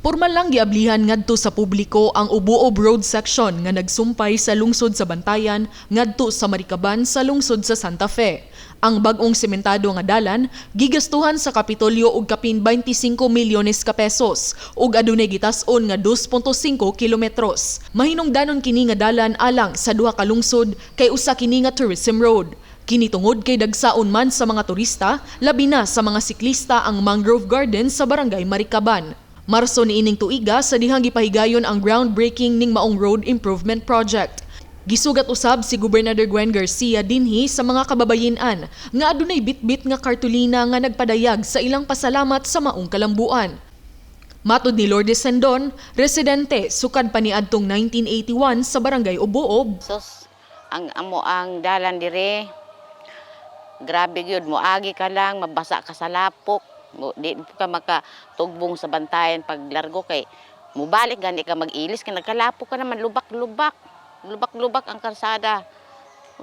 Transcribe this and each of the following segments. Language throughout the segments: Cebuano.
Pormal lang giablihan ngadto sa publiko ang Ubo-ob Road Section nga nagsumpay sa lungsod sa Bantayan ngadto sa Maricaban sa lungsod sa Santa Fe. Ang bag-ong sementado nga dalan gigastuhan sa Kapitolyo og kapin 25 milyones ka pesos ug adunay gitas-on nga 2.5 kilometros. Mahinungdanon kini nga dalan alang sa duha ka lungsod kay usa kini nga tourism road. Kini tungod kay dagsaon man sa mga turista, labi na sa mga siklista, ang mangrove garden sa Barangay Maricaban. Marso niining tuiga sa dihang gipahigayon ang groundbreaking ning maong road improvement project. Gisugat usab si Gobernador Gwen Garcia dinhi sa mga kababayen-an nga adunay bitbit nga kartulina nga nagpadayag sa ilang pasalamat sa maong kalambuan. Matod ni Lourdes Sendon, residente sukad pa niadtong 1981 sa Barangay Ubo-ob, Sus, ang amo ang dalan dire. Grabe gyud, moagi ka lang, mabasa ka sa lapok. Mo, di ka makatugbong sa Bantayan pag largo kay mubalik gani ka mag-ilis kay nagkalapok ka naman, lubak-lubak. Lubak-lubak ang karsada.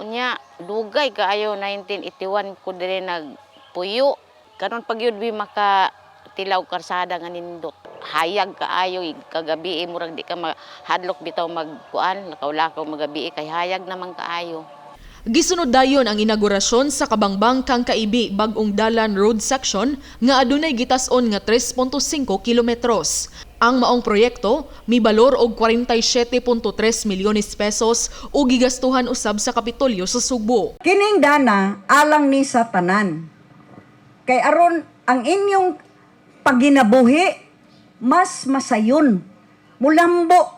Unya, dugay kaayo, 1981 ko dire nagpuyo. Karon pag yun mi maka tilaw karsada nga nindot. Hayag kaayo kagabi, murag di ka mahadlok bitaw magkuan, lakaw-lakaw magabi kay hayag naman kaayo. Gisunod dayon ang inaugurasyon sa Kabangbang kang Kaibi Bag-ong Dalan Road Section nga adunay gitas-on nga 3.5 kilometros. Ang maong proyekto mibalor og 47.3 milyones pesos ug gigastuhan usab sa Kapitolyo sa Sugbo. Kining dana alang ni sa tanan. Kay aron ang inyong paginabuhi mas masayon. Mulambo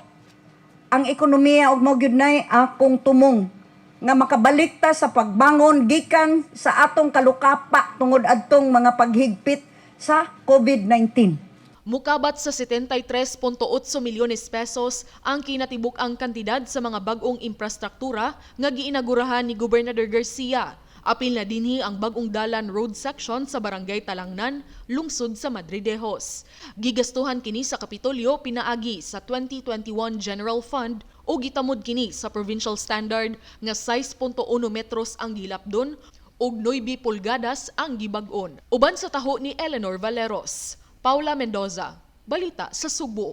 ang ekonomiya ug mao gyud nay akong tumong nga makabalik ta sa pagbangon gikan sa atong kalukapa tungod adtong mga paghigpit sa COVID-19. Mukabat sa 73.8 milyones pesos ang kinatibuk-ang kantidad sa mga bag-ong imprastruktura nga giinagurahan ni Gobernador Garcia. Apil na dinhi ang bag-ong dalan road section sa Barangay Talangnan, lungsod sa Madridejos. Gigastuhan kini sa Kapitolyo pinaagi sa 2021 General Fund o gitamod kini sa provincial standard nga 6.1 metros ang gilapdon ug 9 pulgadas ang gibag-on. Uban sa taho ni Eleanor Valeros. Paula Mendoza, Balita sa Sugbo.